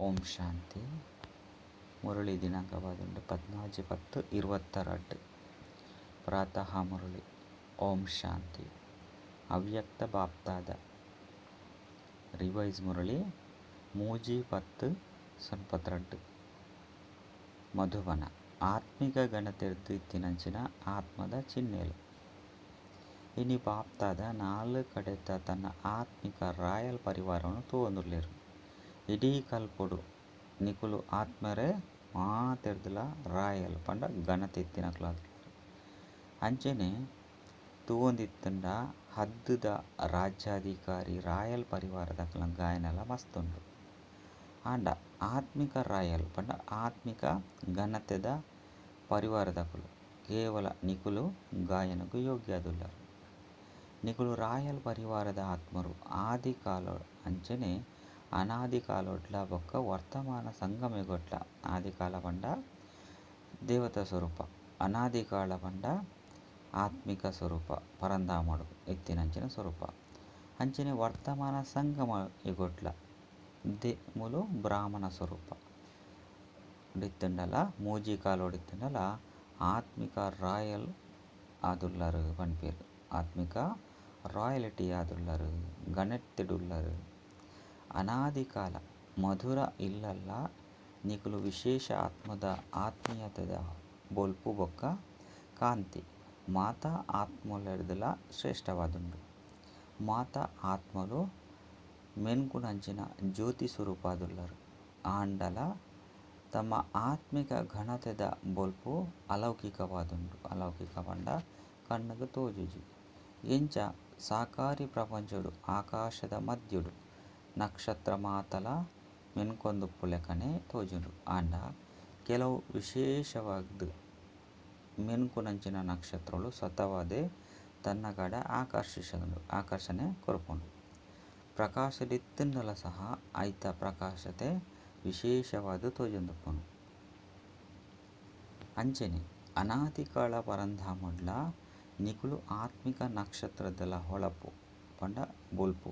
ಓಂ ಶಾಂತಿ. ಮುರಳಿ ದಿನಾಂಕ ಪದುಂಡು 14-10-22. ಪ್ರಾತಃ ಮುರಳಿ. ಓಂ ಶಾಂತಿ. ಅವ್ಯಕ್ತ ಬಾಪ್ತಾದ ರಿವೈಸ್ ಮುರಳಿ 3-10-92. ಮಧುಬನ ಆತ್ಮಿಕ ಘನತೆರ್ದು ಇತ್ತಿನಂಚಿನ ಆತ್ಮದ ಚಿಹ್ನೆಲು. ಇನಿ ಬಾಪ್ತಾದ ನಾಲ್ ಕಡೆತ ತನ್ನ ಆತ್ಮಿಕ ರಾಯಲ್ ಪರಿವಾರನು ತೂವೊಂದುಲ್ಲೆರ್. ಇಡೀ ಕಲ್ಪೊಡು ನಿಕುಲು ಆತ್ಮರೇ ಮಾತೆರ್ದಲ ರಾಯಲ್ ಪಂಡ ಘನತೆ ಇತ್ತಿನಕುಲಾದುಲ್ಲೆರ್. ಅಂಚನೆ ತೂವೊಂದಿತ್ತುಂಡ ಹದ್ದುದ ರಾಜ್ಯಾಧಿಕಾರಿ ರಾಯಲ್ ಪರಿವಾರದಕಲ್ನ ಗಾಯನಲ ಮಸ್ತ್ ಉಂಡು. ಆಂಡ ಆತ್ಮಿಕ ರಾಯಲ್ ಪಂಡ ಆತ್ಮಿಕ ಘನತೆದ ಪರಿವಾರದಕುಲು ಕೇವಲ ನಿಕುಲು ಗಾಯನಗ್ ಯೋಗ್ಯ ಆದುಲ್ಲೆರ್. ನಿಕುಲು ರಾಯಲ್ ಪರಿವಾರದ ಆತ್ಮರು ಆದಿ ಕಾಲ ಅಂಚನೆ ಅನಾದಿ ಕಾಲೊಡ್ಲ ಬೊಕ್ಕ ವರ್ತಮಾನ ಸಂಗಮಯುಗೊಡ್ಲ. ಆದಿ ಕಾಲ ಪಂಡ ದೇವತಾ ಸ್ವರೂಪ, ಅನಾದಿ ಕಾಲ ಪಂಡ ಆತ್ಮಿಕ ಸ್ವರೂಪ ಪರಂಧಾಮಡು ಇತ್ತಿನಂಚಿನ ಸ್ವರೂಪ. ಅಂಚನೆ ವರ್ತಮಾನ ಸಂಗಮ ಯುಗೊಡ್ಲ ದೆ ಮೂಲು ಬ್ರಾಹ್ಮಣ ಸ್ವರೂಪ ಡಿತ್ತುಂಡಲ ಮೂಜಿ ಕಾಲೊಡಿತ್ತುಂಡಲ ಆತ್ಮಿಕ ರಾಯಲ್ ಆದುಲ್ಲರು ಪನ್ಪೆರ್. ಆತ್ಮಿಕ ರಾಯಲ್ಟಿ ಆದುಲ್ಲರು, ಘನತೆಡುಲ್ಲರು. ಅನಾದಿ ಕಾಲ ಮಧುರ ಇಲ್ಲಲ್ಲ ನಿಕುಲು ವಿಶೇಷ ಆತ್ಮದ ಆತ್ಮೀಯತೆದ ಬೊಲ್ಪು ಬೊಕ್ಕ ಕಾಂತಿ ಮಾತಾ ಆತ್ಮಲೆಡ್ದಲ ಶ್ರೇಷ್ಠವಾದುಂಡು. ಮಾತಾ ಆತ್ಮಲು ಮೆನ್ಕುನಂಚಿನ ಜ್ಯೋತಿ ಸ್ವರೂಪ ಆದುಲ್ಲರು. ಆಂಡಲ ತಮ್ಮ ಆತ್ಮಿಕ ಘನತೆದ ಬೊಲ್ಪು ಅಲೌಕಿಕವಾದುಂಡು. ಅಲೌಕಿಕ ಪಂಡ ಕಣ್ಣುಗ್ ತೋಜುಜಿ. ಎಂಚ ಸಾಕಾರಿ ಪ್ರಪಂಚೊಡು ಆಕಾಶದ ಮಧ್ಯೊಡು ನಕ್ಷತ್ರ ಮಾತಲ ಮೆನ್ಕೊಂದುಪ್ಪುಲೆಕನೆ ತೋಜುಂಡು. ಆಂಡ ಕೆಲವು ವಿಶೇಷವಾದ್ ಮೆನ್ಕುನಂಚಿನ ನಕ್ಷತ್ರಲು ಸ್ವತವಾದೇ ತನ್ನ ಕಡೆ ಆಕರ್ಷಿಸುಂಡು, ಆಕರ್ಷಣೆ ಕೊರ್ಪುಂಡು. ಪ್ರಕಾಶಡಿತ್ತುಂಡಲ ಸಹ ಐತ ಪ್ರಕಾಶತೆ ವಿಶೇಷವಾದ್ ತೋಜೊಂದುಪ್ಪುಂಡು. ಅಂಚನೆ ಅನಾದಿಕಾಲ ಪರಂಧಾಮಡ್ಲ ನಿಕುಲು ಆತ್ಮಿಕ ನಕ್ಷತ್ರದಲ ಹೊಳಪು ಪಂಡ ಬೊಲ್ಪು,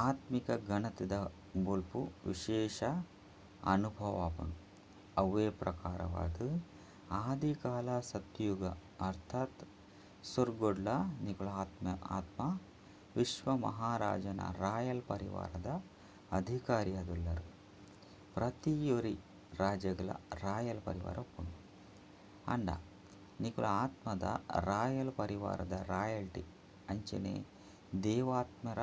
ಆತ್ಮಿಕ ಘನತೆದ ಬೊಲ್ಪು ವಿಶೇಷ ಅನುಭವ ಆಪುಂಡು. ಅವ್ವೇ ಪ್ರಕಾರವಾದ್ ಆದಿಕಾಲ ಸತ್ಯುಗ ಅರ್ಥಾತ್ ಸ್ವರ್ಗೊಡ್ಲ ನಿಕುಲು ಆತ್ಮ ವಿಶ್ವ ಮಹಾರಾಜನ ರಾಯಲ್ ಪರಿವಾರದ ಅಧಿಕಾರಿ ಆದುಲ್ಲರು. ಪ್ರತಿಯೊರಿ ರಾಜಗಳ ರಾಯಲ್ ಪರಿವಾರ ಉಪ್ಪುಂಡು. ಆಂಡ ನಿಕುಲು ಆತ್ಮದ ರಾಯಲ್ ಪರಿವಾರದ ರಾಯಲ್ಟಿ ಅಂಚನೆ ದೇವಾತ್ಮರ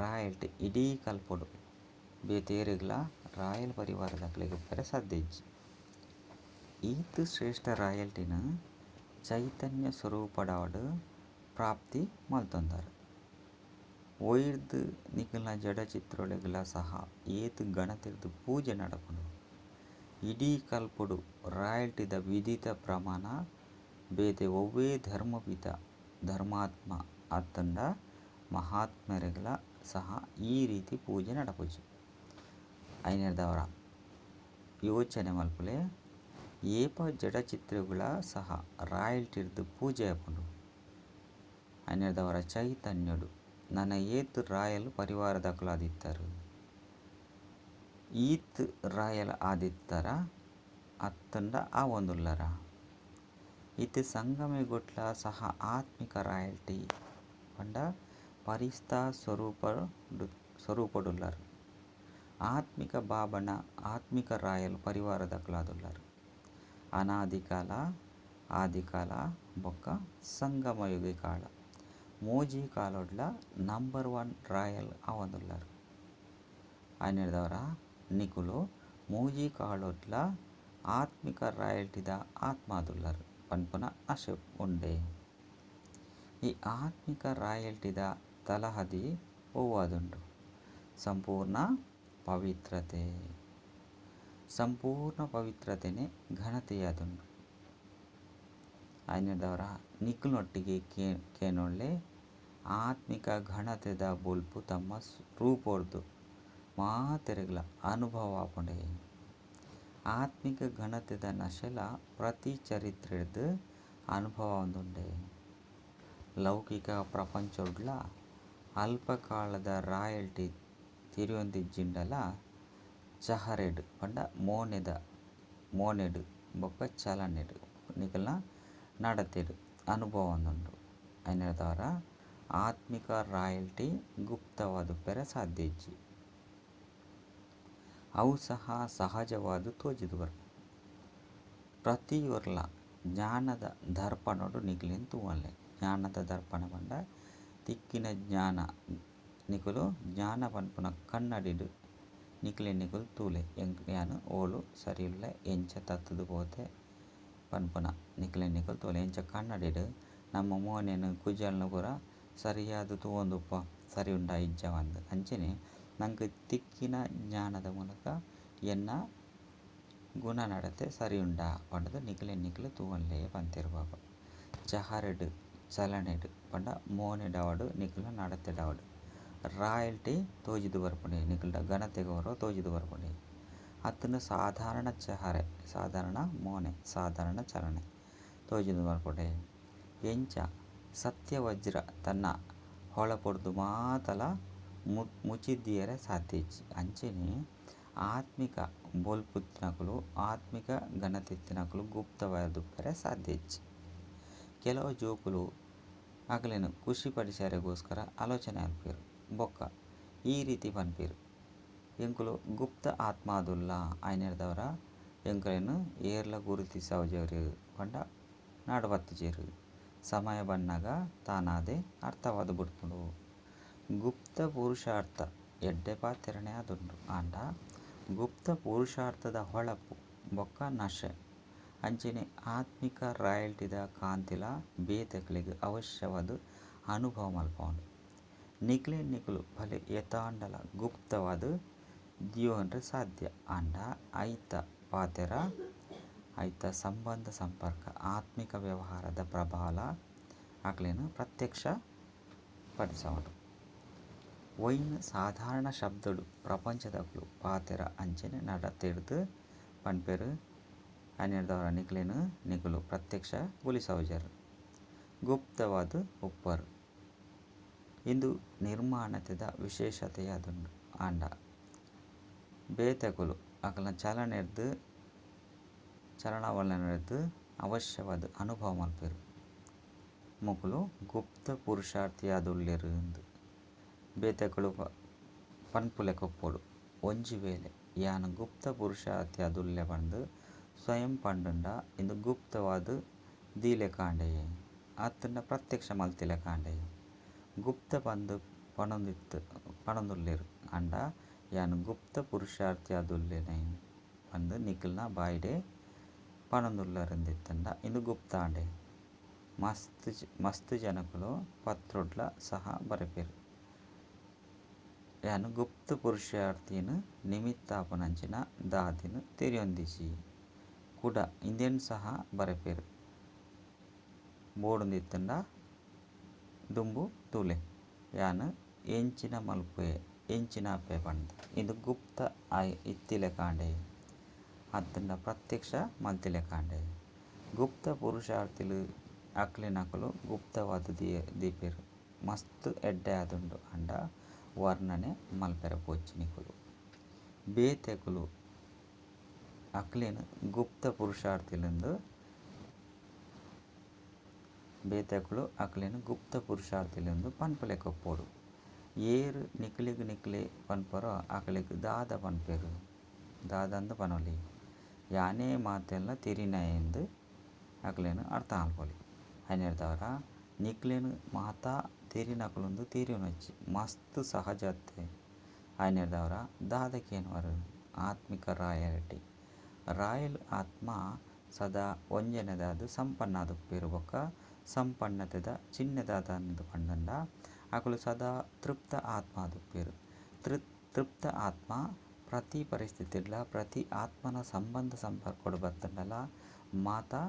ರಾಯಲ್ಟಿ ಇಡೀ ಕಲ್ಪೊಡು ಬೇತೇರೆಗ್ಲ ರಾಯಲ್ ಪರಿವಾರದಕ್ಲೆಗ್ ಉಪ್ಪೆರೆ ಸಾಧ್ಯ ಇಜ್ಜಿ. ಈತ್ ಶ್ರೇಷ್ಠ ರಾಯಲ್ಟಿನ ಚೈತನ್ಯ ಸ್ವರೂಪಡಾವಡ್ ಪ್ರಾಪ್ತಿ ಮಲ್ತೊಂದರ್. ಒಯಿರ್ದ್ ನಿಕಲ್ನ ಜಡ ಚಿತ್ರೊಲೆಗ್ಲ ಸಹ ಏತ್ ಘನತೆರ್ದ್ ಪೂಜೆ ನಡಪುಂಡು. ಇಡೀ ಕಲ್ಪೊಡು ರಾಯಲ್ಟಿದ ವಿಧಿತ ಪ್ರಮಾಣ ಬೇತೆ ಒವ್ವೇ ಧರ್ಮಪಿತ ಧರ್ಮಾತ್ಮ ಅತ್ತುಂಡ ಮಹಾತ್ಮೆರೆಗ್ಲ ಸಹ ಈ ರೀತಿ ಪೂಜೆ ನಡಪುಜಿ. ಐನೆರ್ದವರ ಯೋಚನೆ ಮಲ್ಪುಲೆ ಏಪ ಜಡ ಚಿತ್ರಗಳ ಸಹ ರಾಯಲ್ಟಿರ್ದ್ ಪೂಜೆ ಆಪುಂಡು. ಐನೆರ್ದವರ ಚೈತನ್ಯಡು ನನ ಏತ್ ರಾಯಲ್ ಪರಿವಾರದಕುಲಾದಿತ್ತರು, ಈತ್ ರಾಯಲ್ ಆದಿತ್ತರ ಅತ್ತುಂಡ ಆವೊಂದುಲ್ಲರ. ಇತ್ತೆ ಸಂಗಮಯುಗೊಟ್ಲ ಸಹ ಆತ್ಮಿಕ ರಾಯಲ್ಟಿ ಪಂಡ ಪರಿಸ್ತಾ ಸ್ವರೂಪಡುಲ್ಲರು. ಆತ್ಮಿಕ ಬಾಬನ ಆತ್ಮಿಕ ರಾಯಲ್ ಪರಿವಾರದಕುಲಾದುಲ್ಲರು. ಅನಾದಿಕಾಲ ಆದಿಕಾಲ ಬೊಕ್ಕ ಸಂಗಮಯುಗಿ ಕಾಲ ಮೂಜಿ ಕಾಲೊಡ್ಲ ನಂಬರ್ 1 ರಾಯಲ್ ಆವೊಂದುಲ್ಲರು. ಐನೆರ್ದವರ ನಿಕುಲು ಮೂಜಿ ಕಾಲೊಡ್ಲ ಆತ್ಮಿಕ ರಾಯಲ್ಟಿದ ಆತ್ಮಾದುಲ್ಲರು ಪನ್ಪುನ ಆಶೆ ಉಂಡೆ. ಈ ಆತ್ಮಿಕ ರಾಯಲ್ಟಿದ ತಲಹದಿ ಒವ್ವಾದುಂಡು? ಸಂಪೂರ್ಣ ಪವಿತ್ರತೆ. ಸಂಪೂರ್ಣ ಪವಿತ್ರತೆನೆ ಘನತೆಯಾದುಂಡು. ಐನೆರ್ದವರ ನಿಕುಲ್ನೊಟ್ಟಿಗೆ ಕೇನೊಳ್ಳೆ ಆತ್ಮಿಕ ಘನತೆದ ಬೊಲ್ಪು ತಮ್ಮ ರೂಪೊರ್ದು ಮಾತೆರೆಗ್ಲ ಅನುಭವ ಆಪುಂಡೆ. ಆತ್ಮಿಕ ಘನತೆದ ನಶೆಲ ಪ್ರತಿ ಚರಿತ್ರೆರ್ದ್ ಅನುಭವ ಆವೊಂದುಂಡೆ. ಲೌಕಿಕ ಪ್ರಪಂಚೊಡ್ಲ ಅಲ್ಪ ಕಾಲದ ರಾಯಲ್ಟಿ ತೆರಿಯೊಂದಿಜ್ಜಿಂಡಲ ಚಹರೆಡ್ ಪಂಡ ಮೋನೆದ ಮೋನೆಡ್ ಬೊಕ್ಕ ಚಲನೆಡ್ ನಿಕಲ್ನ ನಡತೆಡ್ ಅನುಭವ ಉಂಡು. ಐನೆಡ್ದಾವರ ಆತ್ಮಿಕ ರಾಯಲ್ಟಿ ಗುಪ್ತವಾದ್ ಉಪ್ಪೆರೆ ಸಾಧ್ಯ ಇಜ್ಜಿ. ಅವು ಸಹ ಸಹಜವಾದ್ ತೋಜಿದ್ ಬರ್ಪುಂಡು. ಪ್ರತಿಯೊರ್ಲ ಜ್ಞಾನದ ದರ್ಪಣೊಡು ನಿಕ್ಲೆನ್ ತೂವೊನ್ಲೆ. ಜ್ಞಾನದ ದರ್ಪಣ ಪಂಡ ತಿಕ್ಕಿನ ಜ್ಞಾನ ನಿಕುಲು ಜ್ಞಾನ ಪನ್ಪುನ ಕನ್ನಡಿಡ್ ನಿಕ್ಲೆನ್ ನಿಕುಲು ತೂಲೆ. ಯಾನ್ ಓಲು ಸರಿ ಉಲ್ಲೆ ಎಂಚ ತತ್ತುದು ಪೋತೆ ಪನ್ಪುನ ನಿಕ್ಲೆನ್ ನಿಕುಲು ತೂಲೆ. ಎಂಚ ಕನ್ನಡಿಡ್ ನಮ್ಮ ಮೋನೆನ್ ಕುಜಲ್ನ್ ಪೂರ ಸರಿಯಾದ್ ತೂವೊಂದುಪ್ಪ ಸರಿ ಉಂಡಾ ಇಜ್ಜಾ ಪಂದ್. ಅಂಚನೆ ನಂಕ್ ತಿಕ್ಕಿನ ಜ್ಞಾನದ ಮೂಲಕ ಎನ್ನ ಗುಣ ನಡತೆ ಸರಿ ಉಂಡಾ ಪಂಡುದು ನಿಕ್ಲೆನ್ ನಿಕುಲು ತೂವೊನ್ಲೆ ಪಂತೆರ್ ಪಾಪ. ಚಹರೆಡ್ ಚಲನೆಡ್ ಪಂಡ ಮೋನೆಡಾವಡ್ ನಿಕಲ್ನ ನಡತೆಡಾವಡ್ ರಾಯಲ್ಟಿ ತೋಜಿದ್ ಬರ್ಪುಂಡು ನಿಕಲ್ಡ ಘನತೆ ಗೌರವ ತೋಜಿದ್ ಬರ್ಪುಂಡು. ಅತ್ತುಂಡ ಸಾಧಾರಣ ಚಹರೆ ಸಾಧಾರಣ ಮೋನೆ ಸಾಧಾರಣ ಚಲನೆ ತೋಜಿದ್ ಬರ್ಪುಂಡು. ಎಂಚ ಸತ್ಯವಜ್ರ ತನ್ನ ಹೊಳಪುಡ್ದು ಮಾತಲ ಮುಚಿದಿಯರೆ ಸಾಧ್ಯ ಇಜ್ಜಿ. ಅಂಚನೆ ಆತ್ಮಿಕ ಬೊಲ್ಪುತ್ತಿನಕುಲು ಆತ್ಮಿಕ ಘನತೆ ಇತ್ತಿನಕುಲು ಗುಪ್ತವಾದ್ ಉಪ್ಪೆರೆ ಸಾಧ್ಯ ಇಜ್ಜಿ. ಕೆಲವು ಜೋಕುಲು ಅಕಲೆನ್ ಖುಷಿ ಪಡಿಸರೆಗೋಸ್ಕರ ಆಲೋಚನೆ ಮಲ್ಪುವೆರ್ ಬೊಕ್ಕ ಈ ರೀತಿ ಪನ್ಪೆರ್ ಎಂಕುಲು ಗುಪ್ತ ಆತ್ಮಾದುಲ್ಲ ಐನೆಡ್ದಾವರ ಎಂಕಲೆನ್ ಏರ್ಲ ಗುರುತಿಸವುಜೆರ್ ಪಂಡ ನಾಡ್ ಪತ್ತುಜೆರ್. ಸಮಯ ಬನ್ನಗ ತಾನಾದೆ ಅರ್ಥವಾದ್ ಬುಡ್ಪುಂಡು. ಗುಪ್ತ ಪುರುಷಾರ್ಥ ಎಡ್ಡೆ ಪಾತೆರನೆ ಆದುಂಡು. ಆಂಡ ಗುಪ್ತ ಪುರುಷಾರ್ಥದ ಹೊಳಪು ಬೊಕ್ಕ ನಶೆ ಅಂಚನೆ ಆತ್ಮಿಕ ರಾಯಲ್ಟಿದ ಕಾಂತಿಲ ಬೇತೆಕ್ಲೆಗ್ ಅವಶ್ಯವಾದ್ ಅನುಭವ ಮಲ್ಪವುಂಡು. ನಿಕ್ಲೆನ್ ನಿಕುಲು ಬಲೆ ಏತಾಂಡಲ ಗುಪ್ತವಾದ್ ದಿಯೊನ್ರೆ ಸಾಧ್ಯ. ಆಂಡ ಐತ ಪಾತೆರ ಐತ ಸಂಬಂಧ ಸಂಪರ್ಕ ಆತ್ಮಿಕ ವ್ಯವಹಾರದ ಪ್ರಬಾಲ ಅಕ್ಲೆನ್ ಪ್ರತ್ಯಕ್ಷ ಪಡಿಸವುಂಡು. ಒಯಿನ್ ಸಾಧಾರಣ ಶಬ್ದಡ್ ಪ್ರಪಂಚದಕುಲು ಪಾತೆರ ಅಂಚನೆ ನಡತೆಡ್ದ್ ಪನ್ಪೆರ್ ಐನೆಡ್ದಾವರ ನಿಕ್ಲೆನ್ ನಿಕುಲು ಪ್ರತ್ಯಕ್ಷ ಗೊಳಿಸವುಜರ್ ಗುಪ್ತವಾದ್ ಉಪ್ಪರ್. ಇಂದು ನಿರ್ಮಾಣತೆದ ವಿಶೇಷತೆಯಾದುಂಡು. ಆಂಡ ಬೇತೆಕುಲು ಅಕಲ್ನ ಚಲನೆಡ್ದ್ ಚಲನವಲನಡ್ದ್ ಅವಶ್ಯವಾದ್ ಅನುಭವ ಮಲ್ಪುವೆರ್. ಮೊಕುಲು ಗುಪ್ತ ಪುರುಷಾರ್ಥಿಯಾದುಲ್ಲೆರ್ ಇಂದ್ ಬೇತೆಕುಲು ಪನ್ಪುಲೆಕ ಉಪ್ಪೊಡು. ಒಂಜಿ ವೇಳೆ ಯಾನ್ ಗುಪ್ತ ಪುರುಷಾರ್ಥಿಯಾದುಲ್ಲೆ ಪಂದ್ ಸ್ವಯಂ ಪಂಡುಂಡ ಇಂದು ಗುಪ್ತವಾದ್ ದೀಲೆಕಾಂಡೆ ಅತ್ತುಂಡ ಪ್ರತ್ಯಕ್ಷ ಮಲ್ತಿಲೆಕಾಂಡೆ. ಗುಪ್ತ ಪಂದ್ ಪನೊಂದಿತ್ತು ಪನೊಂದುಲ್ಲೆರ್ ಆಂಡ ಯಾನ್ ಗುಪ್ತ ಪುರುಷಾರ್ಥಿಯಾದುಲ್ಲೆನೆ ಪಂದ್ ನಿಕಲ್ನ ಬಾಯಿಡೆ ಪನೊಂದುಲ್ಲರಿಂದಿತ್ತುಂಡ ಇಂದು ಗುಪ್ತಾಂಡೆ. ಮಸ್ತ್ ಮಸ್ತ್ ಜನಕುಲು ಪತ್ರೊಡ್ಲ ಸಹ ಬರೆಪೆರ್. ಯಾನ್ ಗುಪ್ತ ಪುರುಷಾರ್ಥಿನ್ ನಿಮಿತ್ತ ಆಪುನಂಚಿನ ದಾದಿನ್ ತೆರಿಯೊಂದಿಜಿ ಕುಡ ಇಂದೆನ್ ಸಹ ಬರೆಪೆರ್. ಬೋಡುಂದಿತ್ತುಂಡ ದುಂಬು ತೂಲೆ ಯಾನ್ ಎಂಚಿನ ಮಲ್ಪುವೆ ಎಂಚಿನ ಆಪೆ ಪಂದ್. ಇಂದು ಗುಪ್ತ ಇತ್ತಿಲೆಕಾಂಡೆ ಅತ್ತುಂಡ ಪ್ರತ್ಯಕ್ಷ ಮಲ್ತಿಲೆಕಾಂಡೆ. ಗುಪ್ತ ಪುರುಷಾರ್ಥಿಲು ಅಕ್ಲೆನಕುಲು ಗುಪ್ತವಾದ್ ದೀಪೆರ್ ಮಸ್ತ್ ಎಡ್ಡೆ ಆದುಂಡು. ಆಂಡ ವರ್ಣನೆ ಮಲ್ಪೆರೆ ಪೋಚಿ ನಿಕುಲು. ಬೇತೆಕುಲು ಅಕ್ಲೆನ್ ಗುಪ್ತ ಪುರುಷಾರ್ಥಿಲೆಂದು ಬೇತೆಕುಲು ಅಕ್ಲೆನ್ ಗುಪ್ತ ಪುರುಷಾರ್ಥಿಲೆಂದು ಪನ್ಪುಲೆಕ ಉಪ್ಪೊಡು. ಏರ್ ನಿಕ್ಲೆಗ್ ನಿಕ್ಲೆ ಪನ್ಪರೋ ಅಕ್ಲೆಗ್ ದಾದ ಪನ್ಪೆರ್ ದಾದಂದ್ ಪನೊಲಿ. ಯಾನೇ ಮಾತೆಲ್ಲ ತೆರಿನಾಯೆಂದ್ ಅಕ್ಲೆನ್ ಅರ್ಥ ಮಲ್ಪೊಲಿ. ಐನೆಡ್ದಾವರ ನಿಕ್ಲೆನ್ ಮಾತಾ ತೆರಿನಕುಲುಂದು ತೆರಿಯೊನೊಚ್ಚಿ ಮಸ್ತ್ ಸಹಜತೆ. ಐನೆಡ್ದಾವರ ದಾದ ಕೇನುವರ್ ಆತ್ಮಿಕ ರಾಯಲ್ಟಿ. ರಾಯಲ್ ಆತ್ಮ ಸದಾ ಒಂಜನೆದಾದ್ ಸಂಪನ್ನಾದುಪ್ಪೆರ್ ಬೊಕ್ಕ ಸಂಪನ್ನತೆದ ಚಿಹ್ನೆ ದಾದಂದ್ ಪಂಡುಂಡ ಅಕುಲು ಸದಾ ತೃಪ್ತ ಆತ್ಮ ಆದುಪ್ಪೆರ್. ತೃಪ್ತ ಆತ್ಮ ಪ್ರತಿ ಪರಿಸ್ಥಿತಿಡ್ಲ ಪ್ರತಿ ಆತ್ಮನ ಸಂಬಂಧ ಸಂಪರ್ಕಡ್ ಬತ್ತುಂಡಲ ಮಾತಾ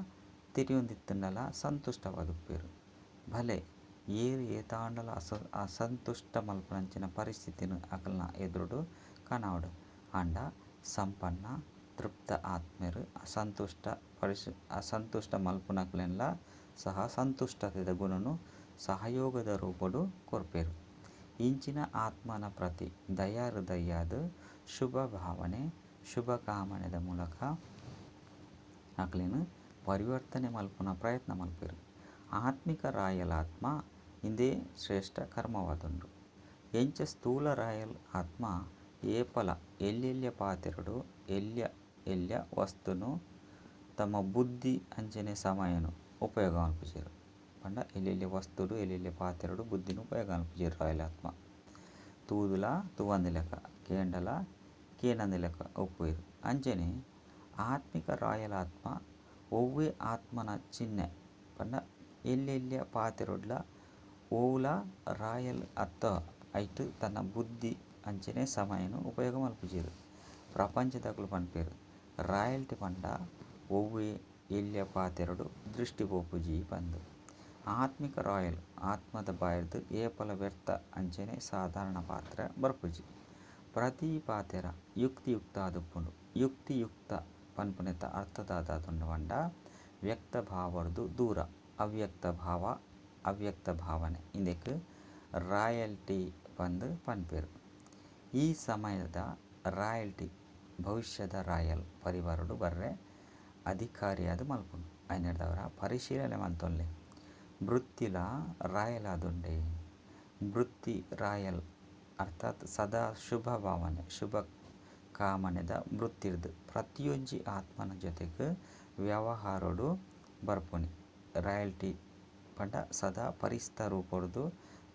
ತೆರಿಯೊಂದಿತ್ತುಂಡಲ ಸಂತುಷ್ಟವಾದುಪ್ಪೆರ್. ಭಲೆ ಏರ್ ಏತಾಂಡಲ ಅಸಂತುಷ್ಟ ಮಲ್ಪುನಂಚಿನ ಪರಿಸ್ಥಿತಿನ್ ಅಕಲ್ನ ಎದುರುಡು ಕನವಡ್. ಆಂಡ ಸಂಪನ್ನ ತೃಪ್ತ ಆತ್ಮೆರ್ ಅಸಂತುಷ್ಟ ಅಸಂತುಷ್ಟ ಮಲ್ಪುನಕ್ಲೆನ್ಲ ಸಹ ಸಂತುಷ್ಟತೆದ ಗುಣನು ಸಹಯೋಗದ ರೂಪಡ್ ಕೊರ್ಪೆರ್. ಇಂಚಿನ ಆತ್ಮನ ಪ್ರತಿ ದಯಾಹೃದಯಾದ್ ಶುಭ ಭಾವನೆ ಶುಭ ಕಾಮನೆದ ಮೂಲಕ ಅಕ್ಲೆನ್ ಪರಿವರ್ತನೆ ಮಲ್ಪುನ ಪ್ರಯತ್ನ ಮಲ್ಪುವೆರ್. ಆತ್ಮಿಕ ರಾಯಲ್ ಆತ್ಮ ಇಂದೇ ಶ್ರೇಷ್ಠ ಕರ್ಮವಾದುಂಡು. ಎಂಚ ಸ್ಥೂಲ ರಾಯಲ್ ಆತ್ಮ ಏಪಲ ಎಲ್ಯೆಲ್ಯ ಪಾತೆರೊಡು ಎಲ್ಯ ಎಲ್ಯ ವಸ್ತುನು ತಮ್ಮ ಬುದ್ಧಿ ಅಂಚನೆ ಸಮಯನು ಉಪಯೋಗ ಮಲ್ಪುಜೆರ್. ಪಂಡ ಎಲ್ಯೆಲ್ಯ ವಸ್ತುಡು ಎಲ್ಯೆಲ್ಯ ಪಾತೆರೊಡು ಬುದ್ಧಿನ್ ಉಪಯೋಗ ಮಲ್ಪುಜೆರ್ ರಾಯಲ್ ಆತ್ಮ. ತೂದುಲ ತೂವಂದಿಲೆಕ ಕೇಂಡಲ ಕೇನಂದಿಲೆಕ ಉಪ್ಪುವೆರ್. ಅಂಚನೆ ಆತ್ಮಿಕ ರಾಯಲ್ ಆತ್ಮ ಒವ್ವೆ ಆತ್ಮನ ಚಿಹ್ನೆ ಪಂಡ ಎಲ್ಯೆಲ್ಯ ಪಾತೆರೊಡ್ಲ ಒವ್ಲ ರಾಯಲ್ ಅತ್ತ ಐಟ್ ತನ್ನ ಬುದ್ಧಿ ಅಂಚನೆ ಸಮಯನು ಉಪಯೋಗ ಮಲ್ಪುಜೆರ್. ಪ್ರಪಂಚದಕುಲು ಪನ್ಪೆರ್ ರಾಯಲ್ಟಿ ಪಂಡ ಒವ್ವೆ ಎಲ್ಯ ಪಾತೆರೊಡು ದೃಷ್ಟಿ ಪೋಪುಜಿ ಪಂದ್. ಆತ್ಮಿಕ ರಾಯಲ್ ಆತ್ಮದ ಬಾಯಿರ್ದ್ ಏಪಲ ವ್ಯರ್ಥ ಅಂಚನೆ ಸಾಧಾರಣ ಪಾತ್ರ ಬರ್ಪುಜಿ. ಪ್ರತಿ ಪಾತೆರ ಯುಕ್ತಿಯುಕ್ತ ಆದುಪ್ಪುಂಡು. ಯುಕ್ತಿಯುಕ್ತ ಪನ್ಪುನೆತ ಅರ್ಥ ದಾದಾತುಂಡು ಪಂಡ ವ್ಯಕ್ತ ಭಾವರ್ದ್ ದೂರ ಅವ್ಯಕ್ತ ಭಾವ ಅವ್ಯಕ್ತ ಭಾವನೆ ಇಂದೆಕ್ ರಾಯಲ್ಟಿ ಪಂದ್ ಪನ್ಪೆರ್. ಈ ಸಮಯದ ರಾಯಲ್ಟಿ ಭವಿಷ್ಯದ ರಾಯಲ್ ಪರಿವಾರೊಡು ಬರ್ರೆ ಅಧಿಕಾರಿಯಾದ್ ಮಲ್ಪುಂಡು. ಐನೆಡ್ದಾವರ ಪರಿಶೀಲನೆ ಮಲ್ತೊನ್ಲೆ ವೃತ್ತಿಲ ರಾಯಲ್ ಆದುಂಡೆ. ವೃತ್ತಿ ರಾಯಲ್ ಅರ್ಥಾತ್ ಸದಾ ಶುಭ ಭಾವನೆ ಶುಭ ಕಾಮನೆದ ವೃತ್ತಿರ್ದ್ ಪ್ರತಿಯೊಂಜಿ ಆತ್ಮನ ಜೊತೆಗ್ ವ್ಯವಹಾರೊಡು ಬರ್ಪುನಿ. ರಾಯಲ್ಟಿ ಪಂಡ ಸದಾ ಪರಿಸ್ತ ರೂಪೊಡ್ದು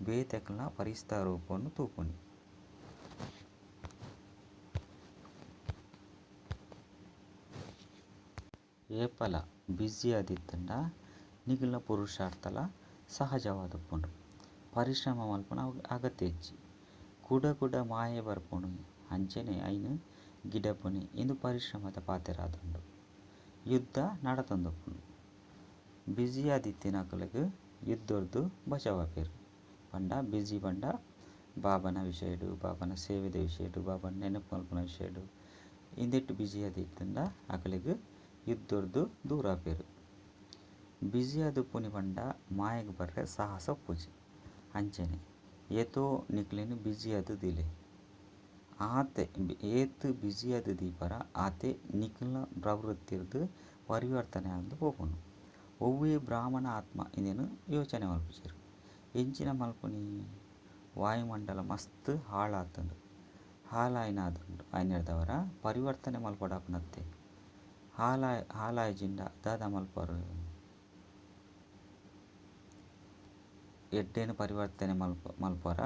ಬೇತೆಕ್ಲೆನ ಪರಿಸ್ತ ರೂಪೊನು ತೂಪುನಿ. ಏಪಲ ಬ್ಯುಸಿ ಆದಿತ್ತುಂಡ ನಿಕಲ್ನ ಪುರುಷಾರ್ಥಲ ಸಹಜವಾದುಪ್ಪುಂಡು. ಪರಿಶ್ರಮ ಮಲ್ಪುನ ಅಗತ್ಯ ಇಜ್ಜಿ. ಕುಡ ಕುಡ ಮಾಯೆ ಬರ್ಪುನಿ ಅಂಚನೆ ಐನ್ ಗಿಡಪುನಿ ಇಂದು ಪರಿಶ್ರಮದ ಪಾತೆರ ಆದುಂಡು. ಯುದ್ಧ ನಡತೊಂದುಪ್ಪುಂಡು. ಬ್ಯುಸಿ ಆದಿತ್ತಿನಕಲೆಗ್ ಯುದ್ಧೊರ್ದು ಬಚಾವಾಪೆರ್. ಪಂಡ ಬ್ಯುಸಿ ಪಂಡ ಬಾಬನ ವಿಷಯಡು ಬಾಬನ ಸೇವೆದ ವಿಷಯಡು ಬಾಬನ ನೆನಪು ಮಲ್ಪುನ ವಿಷಯಡು ಇಂದೆಟ್ ಬ್ಯುಸಿ ಆದಿತ್ತುಂಡ ಅಕಲೆಗ್ ಯುದ್ಧೊರ್ದು ದೂರ ಆಪೆರ್. ಬ್ಯುಸಿ ಆದುಪ್ಪುನಿ ಪಂಡ ಮಾಯೆಗ್ ಬರ್ರೆ ಸಾಹಸ ಉಪ್ಪುಜಿ. ಅಂಚನೆ ಏತೋ ನಿಕ್ಲೆನ್ ಬ್ಯುಸಿ ಆದ್ ದೀಲೆ. ಆತೆ ಏತ್ ಬ್ಯುಸಿ ಆದ್ ದೀಪರ ಆತೆ ನಿಕ್ಲ್ನ ಪ್ರವೃತ್ತಿರ್ದ್ ಪರಿವರ್ತನೆ ಆವೊಂದು ಪೋಪುಂಡು. ಒವ್ವೇ ಬ್ರಾಹ್ಮಣ ಆತ್ಮ ಇಂದೆನ್ ಯೋಚನೆ ಮಲ್ಪುಜೆರ್. ಎಂಚಿನ ಮಲ್ಪುನಿ ವಾಯುಮಂಡಲ ಮಸ್ತ್ ಹಾಳಾತುಂಡು. ಹಾಳಾಯಿನಾದುಂಡು ಐನೆಡ್ದಾವರ ಪರಿವರ್ತನೆ ಮಲ್ಪೊಡಾಪುನತ್ತೆ. ಹಾಳಾಯಿಜಿಂಡ ದಾದ ಮಲ್ಪರು. ಎಡ್ಡೇನು ಪರಿವರ್ತನೆ ಮಲ್ಪರ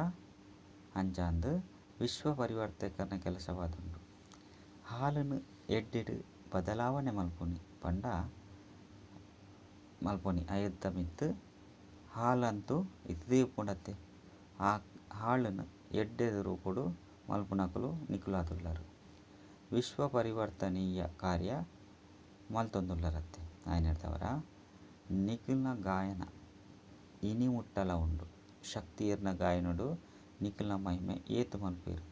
ಅಂಚಾಂದ್ ವಿಶ್ವ ಪರಿವರ್ತಕನ ಕೆಲಸವಾದುಂಡು. ಹಾಲನ್ನು ಎಡ್ಡೆಡ್ ಬದಲಾವಣೆ ಮಲ್ಪುನಿ ಪಂಡ ಮಲ್ಪುನಿ ಅಯತ್ತ ಮಿತ್ತ್ ಹಾಳಂತೂ ಇತ್ತದೇ ಉಪ್ಪುಂಡತ್ತೆ. ಆ ಹಾಳನ್ನು ಎಡ್ಡೆದ ರೂಪೊಡು ಮಲ್ಪುನಕುಲು ನಿಕುಲಾದುಲ್ಲರ್. ವಿಶ್ವ ಪರಿವರ್ತನೀಯ ಕಾರ್ಯ ಮಲ್ತೊಂದುಲ್ಲರತ್ತೆ. ಐನೆಡ್ದಾವರ ನಿಕಲ್ನ ಗಾಯನ ಇನಿ ಮುಟ್ಟಲ ಉಂಡು. ಶಕ್ತಿಯೇರ್ನ ಗಾಯನೊಡು ನಿಕಲ್ನ ಮಹಿಮೆ ಏತ್ ಮಲ್ಪುವೆರ್.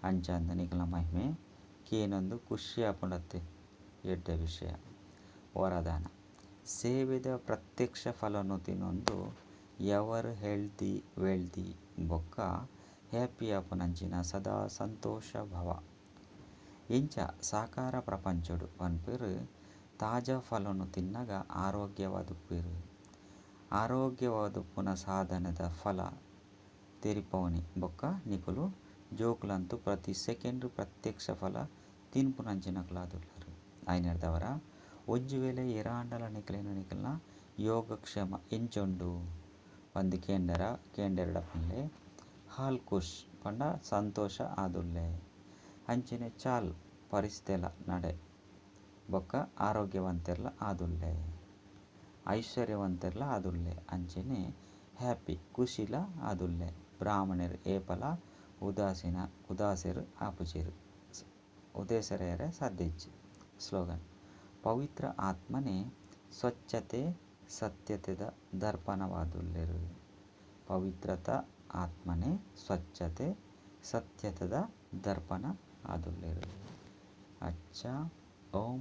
ಅಂಚಾಂದ್ ನಿಕಲ್ನ ಮಹಿಮೆ ಕೇನೊಂದು ಖುಷಿ ಆಪುಂಡತ್ತೆ. ಎಡ್ಡೆ ವಿಷಯ. ವರದಾನ ಸೇವೆದ ಪ್ರತ್ಯಕ್ಷ ಫಲನು ತಿನೊಂದು ಎವರ್ ಹೆಲ್ದಿ ವೆಲ್ದಿ ಬೊಕ್ಕ ಹ್ಯಾಪಿ ಆಪುನಂಚಿನ ಸದಾ ಸಂತೋಷ ಭವ. ಇಂಚ ಸಾಕಾರ ಪ್ರಪಂಚೊಡು ಪನ್ಪೆರ್ ತಾಜಾ ಫಲನು ತಿನ್ನಗ ಆರೋಗ್ಯವಾದುಪ್ಪುವೆರ್. ಆರೋಗ್ಯವಾದುಪ್ಪುನ ಸಾಧನೆದ ಫಲ ತೆರಿಪವನಿ ಬೊಕ್ಕ ನಿಕುಲು ಜೋಕುಲಂತೂ ಪ್ರತಿ ಸೆಕೆಂಡ್ ಪ್ರತ್ಯಕ್ಷ ಫಲ ತಿನ್ಪುನಂಚಿನಕುಲಾದುಲ್ಲರ್. ಐನೆಡ್ದಾವರ ಒಂಜಿ ವೇಳೆ ಏರಾಂಡಲ ನಿಕಲೆನ ನಿಕಲ್ನ ಯೋಗಕ್ಷೇಮ ಎಂಚುಂಡು ಪಂದ್ ಕೇಂಡರ ಕೇಂಡೆರಡ ಪನ್ಲೆ ಹಾಲ್ ಖುಷ್ ಪಂಡ ಸಂತೋಷ ಆದುಲ್ಲೆ. ಅಂಚನೆ ಚಾಲ್ ಪರಿಸ್ತೆಲ ನಡೆ ಬೊಕ್ಕ ಆರೋಗ್ಯವಂತೆರ್ಲ ಆದುಲ್ಲೆ. ಐಶ್ವರ್ಯವಂತೆರ್ಲ ಆದುಲ್ಲೆ. ಅಂಚನೆ ಹ್ಯಾಪಿ ಖುಷಿಲ ಆದುಲ್ಲೆ. ಬ್ರಾಹ್ಮಣೆರ್ ಏಪಲ ಉದಾಸೀನ ಉದಾಸೆರ್ ಆಪುಜೆರ್. ಉದಾಸೆರೆಯರೆ ಸಾಧ್ಯ ಇಜ್ಜಿ. ಸ್ಲೋಗನ್ ಪವಿತ್ರ ಆತ್ಮನೇ ಸ್ವಚ್ಛತೆ ಸತ್ಯತೆದ ದರ್ಪಣವಾದುಲ್ಲೆರ್. ಪವಿತ್ರತ ಆತ್ಮನೇ ಸ್ವಚ್ಛತೆ ಸತ್ಯತೆದ ದರ್ಪಣ ಆದುಲ್ಲೆರ್. ಅಚ್ಚಾ ಓಂ.